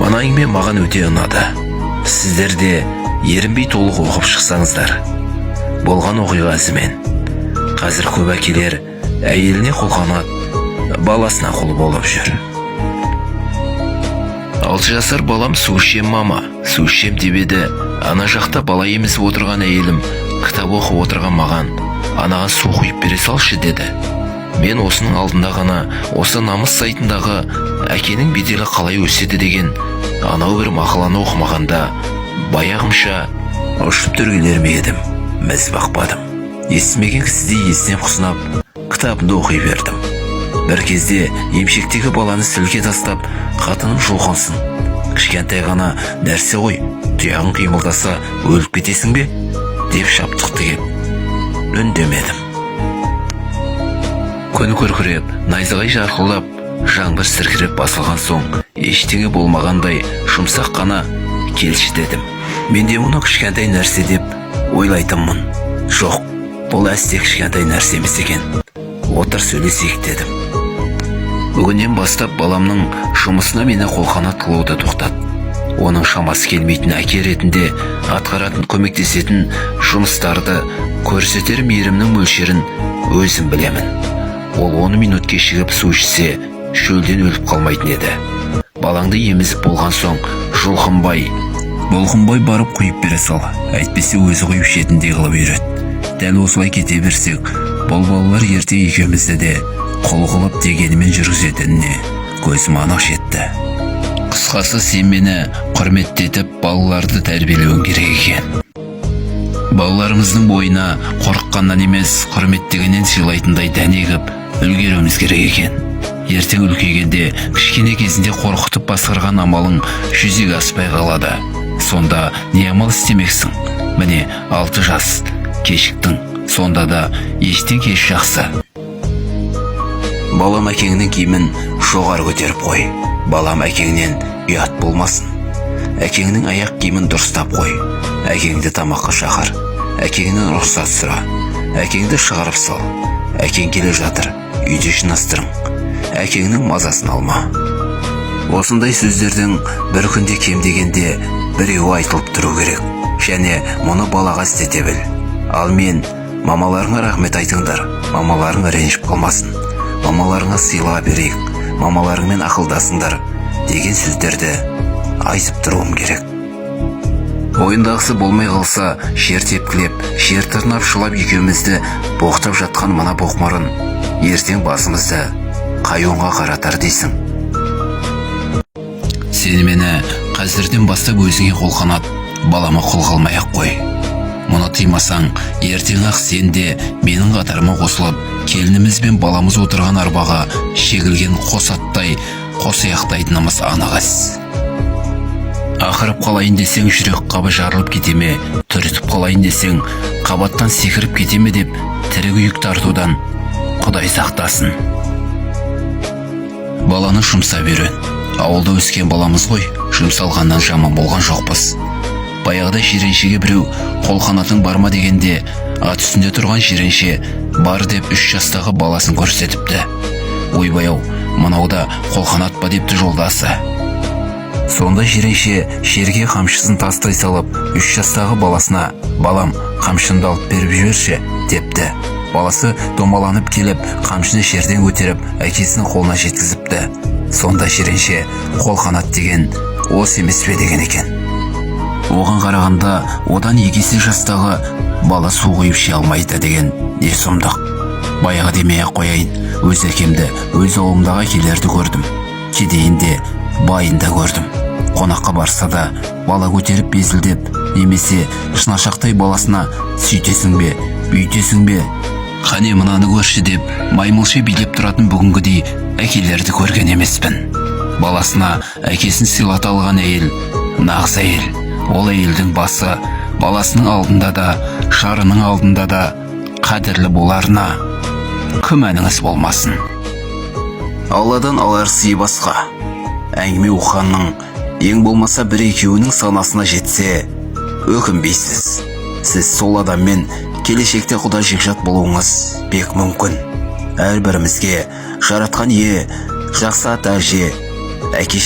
Мына әңгіме маған өте ұнады. Сіздер де ерінбей толық оқып шықсаңыздар. Болған оқиға ізімен. Қазір көп әкелер әйеліне қолқанат, баласына құл болып жүр. 6 жасар балам «Су ішем, мама, су ішем» деп еді, ана жақта бала емізіп отырған әйелім кітап оқып отырған маған: «Анаға су құйып бере салшы», – деді. Мен осының алдында ғана осы Намыс сайтындағы «Әкенің беделі қалай өседі» деген анау бір мақаланы оқымағанда, баяғымша ұшып түрегелер ме едім? Міз бақпадым. Естімеген кісідей есінеп, құсынап кітабымды оқи бердім. Бір кезде емшектегі баланы сілке тастап, қатыным: «Жұлқынсын, кішкентай ғана нәрсе ғой, тұяғың қимылдаса, өліп кетесің бе?» – деп шаптықты кеп. Үндемедім. Күн күркіреп, найзағай жарқылдап, жаңбыр сіркіреп басылған соң, ештеңе болмағандай жұмсақ қана: «Келші», – дедім. Мен де мұны кішкентай нәрсе деп ойлайтынмын. Жоқ, бұл әсте кішкентай нәрсе емес екен. «Отыр, сөйлесейік», – дедім. Бүгіннен бастап баламның жұмысына мені қолқанат қылуды тоқтат. Оның шамасы келмейтін, әке ретінде атқаратын, көмектесетін жұмыстарды көрсетер мейірімнің мөлшерін өзім білемін. Ол 10 минут кешігіп су ішсе, шөлден өліп қалмайтын еді. Балаңды емізіп болған соң, жұлқынбай бұлқынбай барып құйып бере сал, әйтпесе өзі құйып ішетіндей қылып үйрет. Дәл осылай кете берсек, бұл балалар ертең екеумізді де құл қылып, дегенімен жүргізетініне көзім анық жетті. Қысқасы, сен мені құрметтетіп балаларды тәрбиелеуің керек екен. Балаларымыздың бойына қорыққаннан емес, құрметтегеннен сыйлайтындай дән егіп үлгеруіміз керек екен. Ертең үлкейгенде кішкене кезінде қорқытып басқарған амалың жүзеге аспай қалады. Сонда не амал істемексің? Міне, 6 жас, кешіктің. Сонда да ештен кеш жақсы. Балам, әкеңнің киімін жоғары көтеріп қой. Балам, әкеңнен ұят болмасын. Әкеңнің аяқ киімін дұрыстап қой. Әкеңді тамаққа шақыр. Әкеңнен рұқсат сұра. Әкеңді шығарып сал. Әкең келе жатыр, үйде жинастырың. Әкеңнің мазасын алма. Осындай сөздердің бір күнде кем дегенде біреуі айтылып тұру керек және мұны балаға істете біл. Ал мен «Мамаларыңа рахмет айтыңдар, мамаларың ренжіп қалмасын, мамаларыңа сыйла берейік, мамаларыңмен ақылдасыңдар» деген сөздерді айтып тұруым керек. Ойындағысы болмай қалса, жер тепкілеп, жер тырнап жылап, екеумізді боқтап жатқан мына боқмұрын ертең басымызды қай оңға қаратар дейсің? Сен мені қазірден бастап өзіңе қолқанат, балама құл қылмай ақ қой. Мұны тыймасаң, ертең ақ сен де менің қатарыма қосылып, келініміз бен баламыз отырған арбаға жегілген қос аттай қос аяқтайтынымыз анық іс. Ақырып қалайын десең, жүрек қабы жарылып кете ме, түртіп қалайын десең, қабаттан секіріп кете ме деп тірі күйік тартудан Құдай сақтасын. Баланы жұмсап үйрен. Ауылда өскен баламыз ғой, жұмсалғаннан жаман болған жоқпыз. Баяғыда Жиреншеге біреу «Қолқанатың бар ма?» дегенде, ат үстінде тұрған Жиренше «Бар» деп, 3 жастағы баласын көрсетіпті. «Ойбай ау, мынау да қолқанат па?» депті жолдасы. Сонда Жиренше жерге қамшысын тастай салып, 3 жастағы баласына: «Балам, қамшымды алып беріп жіберші», – депті. Баласы домаланып келіп, қамшыны жерден көтеріп, әкесінің қолына жеткізіпті. Сонда Жиренше: «Қолқанат деген осы емес пе?» деген екен. Оған қарағанда, одан 2 есе жастағы бала су құйып іше алмайды деген не сұмдық? Баяғы демей ақ қояйын, өз әкемді, өз ауылымдағы әкелерді көрдім. Кедейін де, байын да көрдім. Қонаққа барса да, бала көтеріп безілдеп немесе шынашақтай баласына «Сөйтесің бе, бүйтесің бе, қане, мынаны көрші» деп маймылша билеп тұратын бүгінгідей әкелерді көрген емеспін. Баласына әкесін сыйлата алған әйел – нағыз әйел. Ол әйелдің басы баласының алдында да, жарының алдында да қадірлі боларына күмәніңіз болмасын. Алладан алар сый басқа. Әңгіме оқығанның ең болмаса бір екеуінің санасына жетсе, өкінбейсіз. Сіз сол адаммен келешекте құда жекжат болуыңыз бек мүмкін. Әрбірімізге Жаратқан Ие жақсы ата, әже, әке.